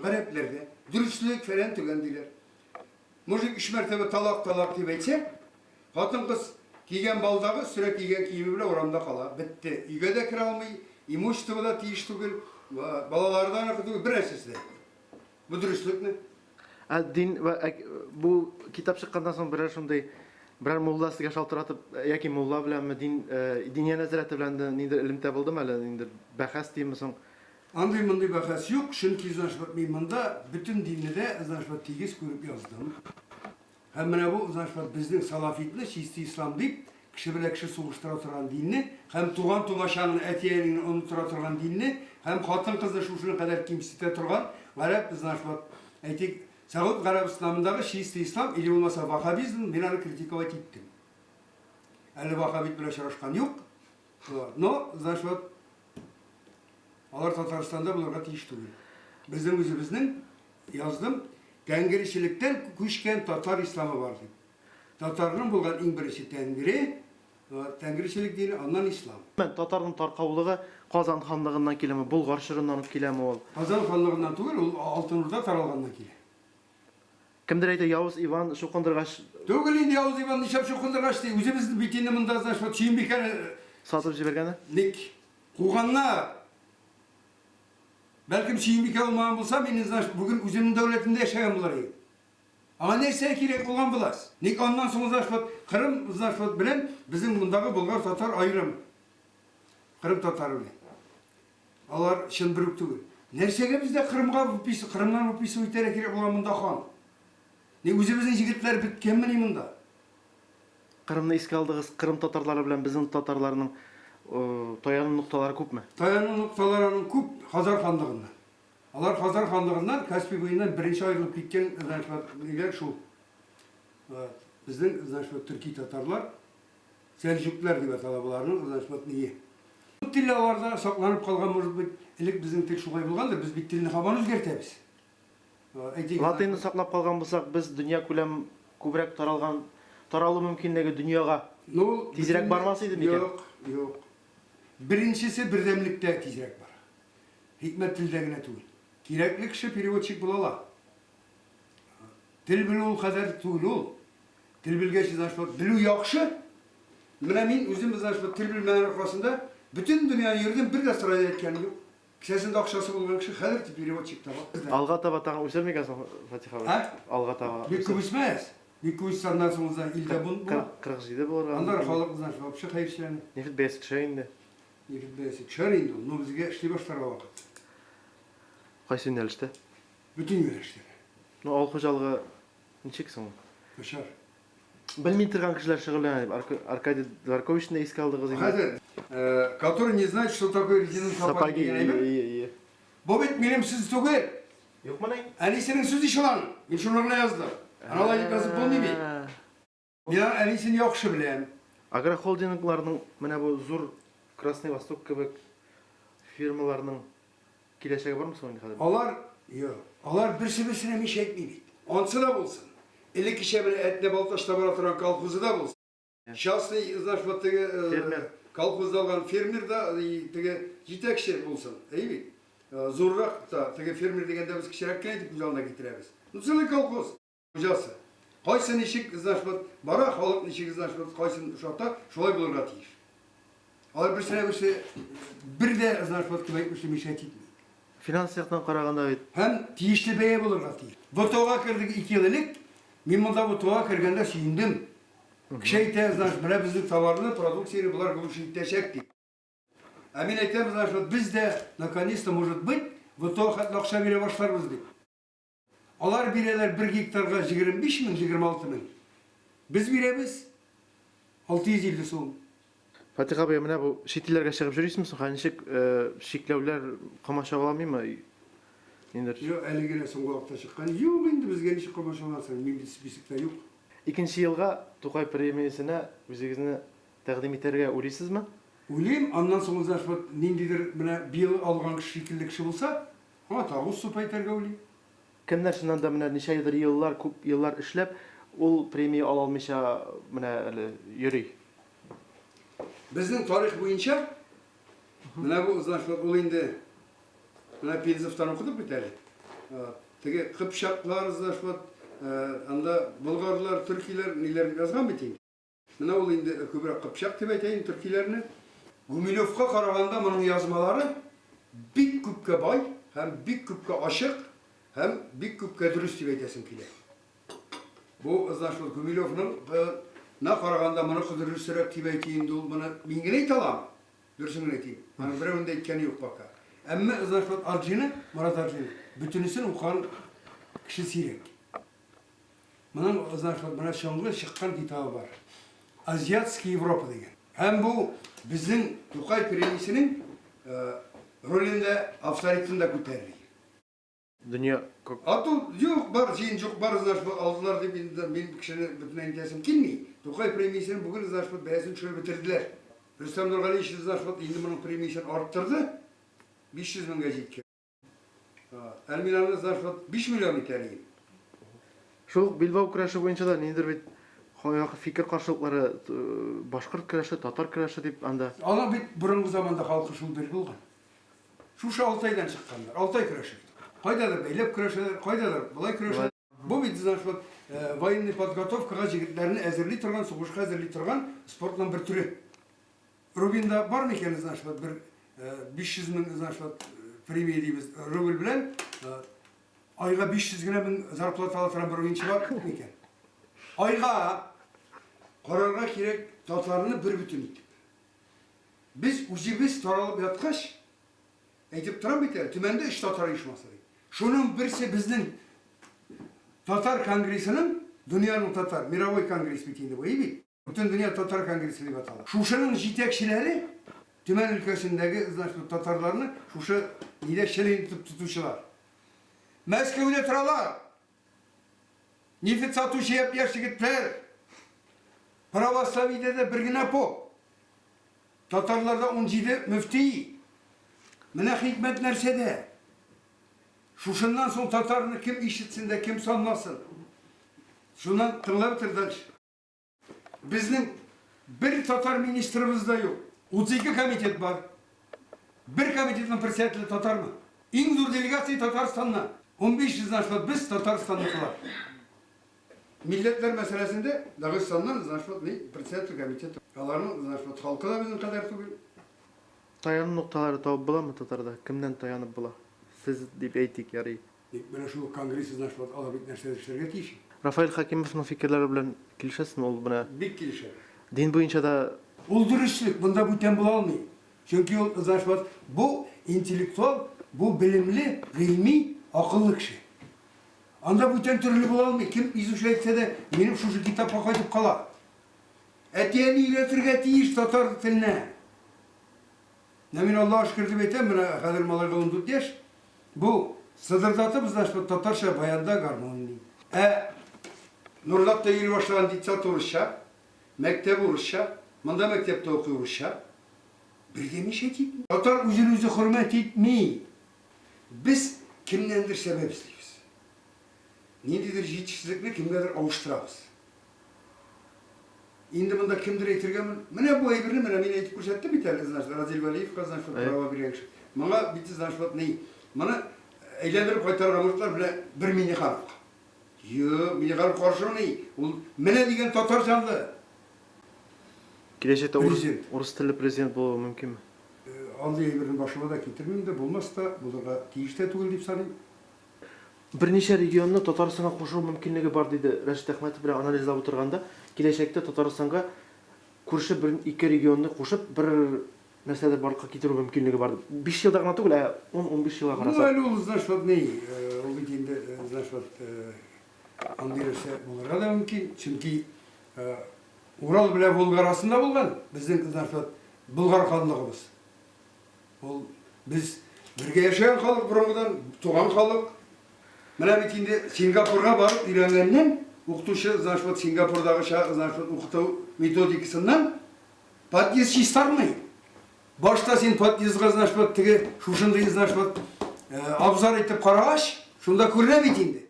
Гарәпләрдә дөреслек фәлән төгән диләр. Мужик өч мәртәбә талак, талак дип әйтсә, хатын-кыз кигән балдагы, өстенә кигән киеме белән урамда кала. Бетте. Өйгә дә керә алмый, имущество да тиеш түгел, балалары да аныкы түгел, бер нәрсәсе дә юк. Бу дөреслекме? Ә дин вә бу китап чыкканнан соң берәр шундый берәр мулла сезгә шалтыратып яки мулла беләнме дин диния нәзарәте белән дә ниндидер элемтә булдымы әле, ниндидер бәхәс димме соң? Андый-мондый бәхәс юк, чөнки, знаешь, вот мин монда бөтен динне дә, знаешь, вот тигез күреп яздым. Һәм менә бу, знаешь, вот безнең салафитны, чистый ислам дип, кеше белән кеше сугыштыра торган динне, һәм туган-тумачаңны, әти-әниңне оныттыра торган динне, һәм хатын-кызны шушының кадәр кимсетә торган гарәп, знаешь, вот, әйтик, Сәгуд Гарәбстанындагы чистый ислам или булмаса ваххабизм, мин аны критиковать иттем. Әле ваххабит белән очрашкан юк, но, знаешь, вот, Алар Татарстанда булырга тиеш түгел. Безнең үзебезнең, яздым, тәңгеречелектән күчкән татар исламы бар дип. Татарның булган иң беренче тәңгере, тәңгеречелек дине, аннан ислам. Гомумән, татарның таркаулыгы Казан ханлыгыннан киләме, Болгар чорыннан ук киләме ул? Казан ханлыгыннан түгел, ул Алтын Урда таралганнан килә. Кемдер әйтә, Явыз Иван чукындыргач. Түгел инде, Явыз Иван нишләп чукындыргач ди, үзебез бит инде монда, значит, вот Сөембикәне. Сатып җибәргәне? Ник? Куганнар! Бәлкем Сөембикә булмаган булса, мин, значит, бүген үземнең дәүләтемдә яшәгән булыр идем. Аңа нәрсә кирәк булган булас? Ник аннан соң, значит, вот Кырым, значит, вот белән безнең мондагы болгар-татар аерым. Кырым татары белән. Алар чын бер үк түгел. Нәрсәгә бездә Кырымга выпис, Кырымнан выписывать итәргә кирәк булган монда хан? Ни үзебезнең җегетләр беткәнмени монда? Кырымны искә алдыгыз, Кырым татарлары белән безнең татарларның таяну нокталары күпме? Таяну нокталары аның күп, Хазар ханлыгыннан. Алар Хазар ханлыгыннан, Каспий буеннан беренче аерылып киткән, значит, ниләр шул. Безнең, значит, төрки татарлар. Сәлҗүкләр дип атала боларның, значит, вот ние. Тел аларда сакланып калган, может быть, элек безнең тел шулай булгандыр, без бит телне һаман үзгәртәбез. Әйтик, Латынны саклап калган булсак, без дөньякүләм күбрәк таралган, таралу мөмкинлеге дөньяга ну, тизрәк бармас иде микән? Юк, юк. Беренчесе бердәмлектә тизрәк бара. Хикмәт телдә генә түгел. Кирәкле кеше переводчик була ала. Тел белү ул кадәр түгел ул. Тел белгәч, значит, вот белү яхшы. Менә мин үзем, значит, вот тел белмәгән аркасында бөтен дөньяны йөрдем, бер дә страдать иткәнем юк. Кесәсендә акчасы булган кеше хәзер переводчик таба. Алга таба тагын үсәр микән соң, Фатих абый? Ә? Алга таба. Бик күп үсмәс. Бик күп үссә, аннан соң уза илдә бунт була. 47 булырга. Аннары халык, значит, вообще хәерчеләнә. Нефть бәясе төшә инде. Нефть бәясе төшәр инде ул, но безгә эшли башларга вакыт. Кайсы юнәлештә? Бөтен юнәлештә дә. Ну, авыл хуҗалыгы ничек соң ул? Начар. Белми торган кешеләр шөгыльләнә дип, Аркадий Дворковичны да искә алдыгыз инде. Хәзер, э, который не знает, что такое резиновые сапоги дигән әйбер. Ие, ие. Бу бит минем сүз түгел. Юкмыни? Әнисенең сүзе шул аның. Мин шуны гына яздым. Аны алай дип язып булмый бит. Мин аның әнисен яхшы беләм. Агрохолдингларның менә бу зур Красный Восток кебек фирмаларның Киләчәге бармы соң инде хәзер? Алар, юк, алар берсе-берсенә мич әйтми бит. Ансы да булсын. Элеккечә менә Әтнә Балтачта бара торган колхозы да булсын. Частный, знаешь, вот теге Фермер. колхозда алган фермер да, и теге җитәкче булсын. Әйе бит? Зуррак та, теге фермер дигәндә без кечерәк кенә итеп күз алдына китерәбез. Ну, целый колхоз. Хуҗасы. Кайсы ничек, значит, вот, бара, халык ничек, значит, вот, кайсын ошата, шулай булырга тиеш. Алар берсенә берсе бер дә, значит, вот, кем әйтмешли, мешать итми. Финанс яктан караганда бит. Һәм тиешле бәя булырга тиеш. ВТОга кердек 2 ел элек. Мин монда ВТОга кергәндә сөендем. Кеше әйтә, значит, менә безнең товарны, продукцияне болар глушить итәчәк дип. Ә мин әйтәм, значит, вот, без дә, наконец-то, может быть, ВТО хәтле акча бирә башларбыз дип. Алар бирәләр бер гектарга 25 мең, 26 мең. Без бирәбез 650 сум. Фатих абый, ә менә бу чит илләргә чыгып йөрисеңме соң? Хәзер ничек чикләүләр комачауламыймы? Ниндидер. Юк, әле генә соңгы вакытта чыккан. Юк инде, безгә ничек комачауласын? Мин бит списокта юк. Икенче елга Тукай премиясенә үзегезне тәкъдим итәргә уйлыйсызмы? Уйлыйм, аннан соң узгач, вот ниндидер менә быел алган кеше шикелле кеше булса, Аңа тагы уступа итәргә уйлыйм. Кемнәр чыннан да менә ничәдер еллар, күп еллар эшләп, ул премия ала алмыйча менә әле йөри? Безнең тарих буенча, менә бу, значит, ул инде, менә Пензовтан укыдык бит әле. Теге кыпчаклар, значит, вот, анда болгарлар, төркиләр, ниләр дип язган бит инде. Менә ул инде күбрәк кыпчак дип әйтә инде төркиләрне. Гумилевка караганда моның язмалары бик күпкә бай һәм бик күпкә ачык һәм бик күпкә дөрес дип әйтәсем килә. Бу, значит, вот Гумилевның на караганда моныкы дөресрәк дип әйтә инде ул моны мин генә әйтә алам. Дөресен генә әйтим. Аның берәүнең дә әйткәне юк пока. Әмма, значит, вот Арджины, Морат Арджины, бөтенесен укыган кеше сирәк. Моның, значит, вот менә соңгы чыккан китабы бар. Азиатский Европа дигән. Һәм бу безнең Тукай премиясенең ролен дә, авторитетын да күтәрер. Дөнья как. А тут юк, бар җыен юк, бар значит, алдылар дип инде мин кешене бөтенләй әйтәсем килми. Тукай премиясен бүген значит, вот бәясен төшереп бетерделәр. Рөстәм Нургалиевич значит, вот инде моның премиясен арттырды, 500 меңгә җиткерде. Әле мин аны значит, вот 5 миллион итәр идем. Шул ук билбау көрәше буенча да ниндидер бит фикер каршылыклары, башкорт көрәше, татар көрәше дип анда. Аның бит борынгы заманда халкы шул бер булган. Шушы Алтайдан чыкканнар. Алтай көрәше бит. Кайдадыр бәйләп көрәшәләр, кайдадыр болай көрәшәләр. Бу бит, значит, вот военный подготовкага җегетләрне әзерли торган, сугышка әзерли торган спортның бер төре. Рубинда бар микән, значит, вот бер 500 мең, значит, вот премия дибез, рубль белән айга 500 генә мең зарплата ала торган бер уенчы бар микән? Айга карарга кирәк татарны бер бөтен итеп. Без үзебез таралып яткач, әйтеп торам бит әле, Төмәндә өч татар оешмасы дип. Шуның берсе безнең Татар конгрессының, дөньяның татар, мировой конгресс бит инде бу, әй бит? Бөтендөнья татар конгрессы дип атала. Шушының җитәкчеләре Төмән өлкәсендәге, значит, татарларны шушы нидә член итеп тотучылар. Мәскәүдә торалар. Нефть сатучы япь-яшь егетләр. Православиедә дә бер генә поп. Татарларда 17 мөфти. Менә хикмәт нәрсәдә. Шушыннан соң татарны кем ишетсен дә, кем санласын? Шуннан тыңлап бетер дальше. Безнең бер татар министрыбыз да юк. 32 комитет бар. Бер комитетның председателе татармы? Иң зур делегация Татарстаннан. 15 значит, без Татарстанныкылар. Милләтләр мәсьәләсендә Дагыстаннан, значит, вот, ни, председатель комитета. Аларның, значит, вот, халкы да безнең кадәр түгел. Таяну нокталары табып буламы татарда? Кемнән таянып була? Сез дип әйтик, ярый. Ник менә шул конгресс, значит, вот, алар бит нәрсәдер эшләргә тиеш. Рафаэль Хәкимовның фикерләре белән килешәсезме? Ул менә. Бик килешәм. Дин буенча да. Ул дөреслек, монда бүтән була алмый. Чөнки ул, значит, вот, бу интеллектуал, бу белемле, гыйльми, акыллы кеше. Анда бүтән төрле була алмый. Кем изучать итсә дә, минем шушы китапка кайтып кала. Әти-әни өйрәтергә тиеш татар теленә. Менә мин Аллага шөкер дип әйтәм, менә хәзер малайга 14 яшь. Бу сыдырдатып, значит, татарча баянда гармун уйный. Ә Нурлатта йөри башлаган детсад урысча, мәктәп урысча, монда мәктәптә укый урысча. Бер дә мешать итми. Татар үзен үзе хөрмәт итми. Без кемнәндер сәбәп эзлибез. Ниндидер җитешсезлекне кемгәдер авыштырабыз. Инде монда кемдер әйтергә мөмкин. Менә бу әйберне менә мин әйтеп күрсәттем бит әле, значит, Разил Вәлиевка, значит, вот права биргән кеше. Моңа бит, значит, вот ни. Моны әйләндереп кайтарырга мортлар менә бер Миннехановка. Юк, Миннеханов каршы ни? Ул менә дигән татар җанлы. Киләчәктә урыс, урыс телле президент булуы мөмкинме? Андый әйберне башыма да китермим дә, булмас та, булырга тиеш тә түгел дип саныйм. Берничә регионны Татарстанга кушу мөмкинлеге бар, диде Рәшит Әхмәтов белән анализлап утырганда, киләчәктә Татарстанга күрше бер ике регионны кушып, бер нәрсәдер барлыкка китерү мөмкинлеге бар дип. Биш елда гына түгел, ә ун-унбиш елга Ну, карасак. әле ул, значит, вот ни, ул бит инде, значит, вот, андый нәрсә булырга да мөмкин, чөнки Урал белән Волга арасында булган безнең, значит, вот, Болгар ханлыгыбыз. Ул без бергә яшәгән халык борынгыдан, туган халык. Менә бит инде Сингапурга барып өйрәнгәннән, укытучы, значит, вот Сингапурдагыча, значит, вот укыту методикасыннан подъезд чистармый. Башта син подъездга, значит, вот теге шушындый, значит, вот абзар итеп карагач, шунда күренә бит инде.